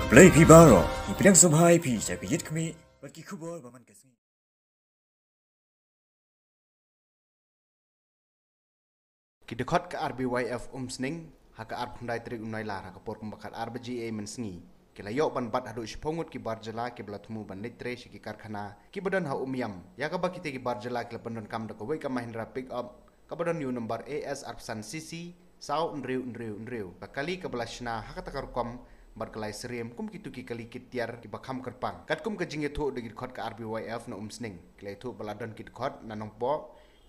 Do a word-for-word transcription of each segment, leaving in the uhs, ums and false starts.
Khublei phi baroh, ngi pdiang sngewbha ïa phi sha ka Ïit Khmih bad ki khubor ba man ka sngi. Ki dkhot ka R B Y F Umsning, ha ka arphew khyndai tarik u Nailar, ha ka por kumba khatar baje mynsngi, ki la ïoh ban bat haduh shiphew ngut ki bar jylla kiba la thmu ban leit trei sha ki karkhana kiba don ha Umiam. Ïa kaba kitei ki bar jylla ki la pyndonkam da kawei ka Mahindra pickup kaba don ïa u nombar A S arphew san C C saw hynriew hynriew hynriew. Ka kali kaba la shna ha kata ka rukom bad ka la ïasyriem kum kito ki kali kit tiar kiba kham kyrpang. Katkum ka jingïathuh da ki dkhot ka R B Y F na Umsning, ki la ïathuh ba la don ki dkhot na Nongpoh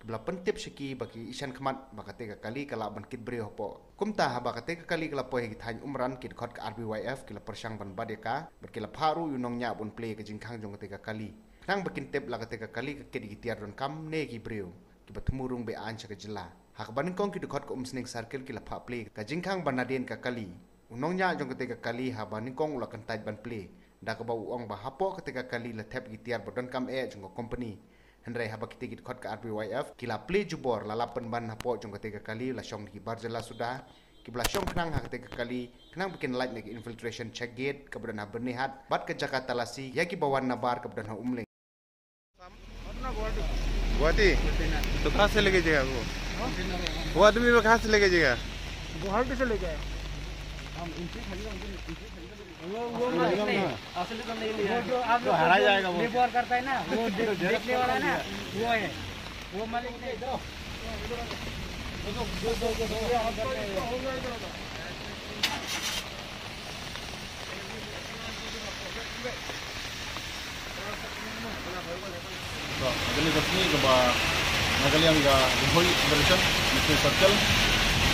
kiba la pyntip sha ki ba ki ïashem khmat ba katei ka kali ka lah ban kit briew hapoh. Kumta haba katei ka kali ka la poi ha ki thaiñ Umran, ki dkhot ka R B Y F ki la pyrshang ban bat ïa ka bad ki la phah ruh ïa u nongñiah ban plie ïa ka jingkhang jong katei ka kali. Khnang ba kin tip la katei ka kali ka kit ïa ki tiar donkam ne ki briew kiba thmu rung be-aiñ sha ka jylla. Ha kaba nyngkong ki dkhot ka Umsning Circle ki la phah plie ka jingkhang ban nadien ka kali. U nongñiah jong katei ka kali haba nyngkong u la kyntait ban plie da kaba u ong ba hapoh katei ka kali la thep ki tiar ba donkam eh jong ka company. Hynrei haba kitei ki dkhot ka R B Y F ki la plie jubor, la lap pynban hapoh jong katei ka kali, la shong da ki bar jylla suda kiba la shong khnang ha katei ka kali khnang ba kin lait na ka infiltration check gate kaba don ha Byrnihat bad ka jaka talasi ïa kiba wan nabar kaba don ha Umling. गुवाहाटी? तो कहाँ से लेके जाएगा वो? वो आदमी को कहाँ से लेके जाएगा? गुवाहाटी से लेके आया। वो, वो मालिक नहीं। वो जो आप लोग हरा जाएगा वो। लेबर करता है ना, वो दे-, देखने वाला ना, वो है। वो मालिक नहीं। Kane ka sngi kaba na ka liang ka Ri Bhoi Federation Mission Circle,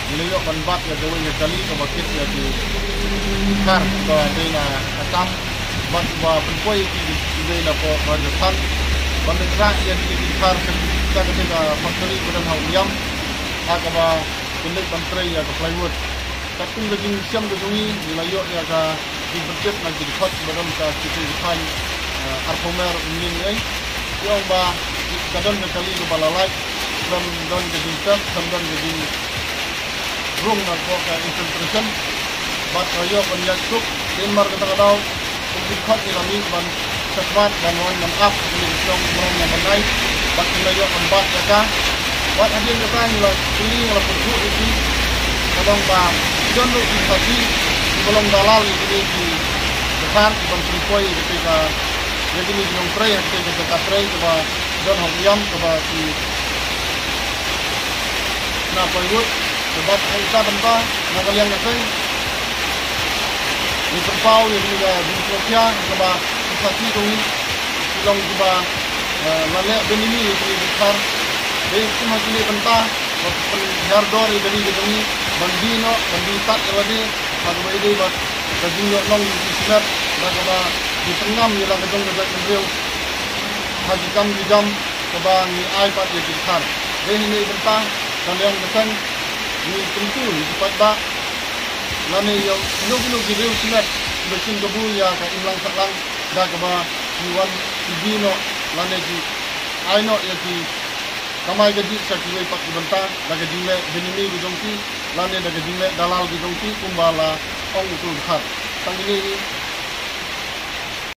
ngi la ïoh ban bat ïa kawei ka kali kaba kit ïa ki dkhar kiba dei na Assam bad kiba pynpoi ïa ki dei na poh Rajasthan ban leit rah ïa ki dkhar sha katei ka factory ba don ha Umiam ha kaba pynleit ban trei ïa ka plywood. Katkum ka jingshem ka jong ngi, ngi la ïoh ïa ka jingpyntip na ki dkhot ba don ka kito ki thaiñ, eh, arphew mer Umling ei. Ki ong ba ka don ka kali kaba la lait, don, don ka jingtep, don, don ka jingrung na ka infiltration. Bad ka ïoh ban ïaid suk, te namar kata ka daw, kum ki dkhot ngi la mih ban shakhmat ban wan ban ap ha kane ka shnong Umran Nongbannai bad ngi la ïoh ban bat ïa ka. Bad hadien kata ngi la kylli, ngi la pynthut ïa ki. Ka long ba ki don ruh ki khasi kiba long dalal ïa kine ki dkhar kiban pynpoi ïa kine ka, ïa kine ki nongtrei ha kine ka jaka trei kaba don ha Umiam kaba ki na plywood. Te bad ha ita bynta na ka liang ka seng ngi pynpaw ïa kane ka jingpynpaw kaba ki khasi jong ngi ki long kiba, eh, la leh benimi ïa kine ki dkhar. Dei kum ha kine bynta ba pynhiar dor ïa kane ka jong ngi ban die noh ban die tad ïa lade ha kaba ïadei bad ka jingïoh nong ïa ki shimet da kaba ki pynngam ïa la ka jong ka jaitbynriew ha ki kam ki jam kaba ngi ai pat ïa ki dkhar. Dei hangne bynta ka liang ka seng ngi kyntu ïa ki paidbah lane ïa kino kino ki riew shimet kiba sngewthuh ïa ka imlang sahlang da kaba ki wan ki die noh lane ki ai noh ïa ki kamai kajih sha kiwei pat ki bynta da ka jingleh benimi ka jong ki lane da ka jingleh dalal ka jong ki kumba la ong uto u dkhar. Tang kine hi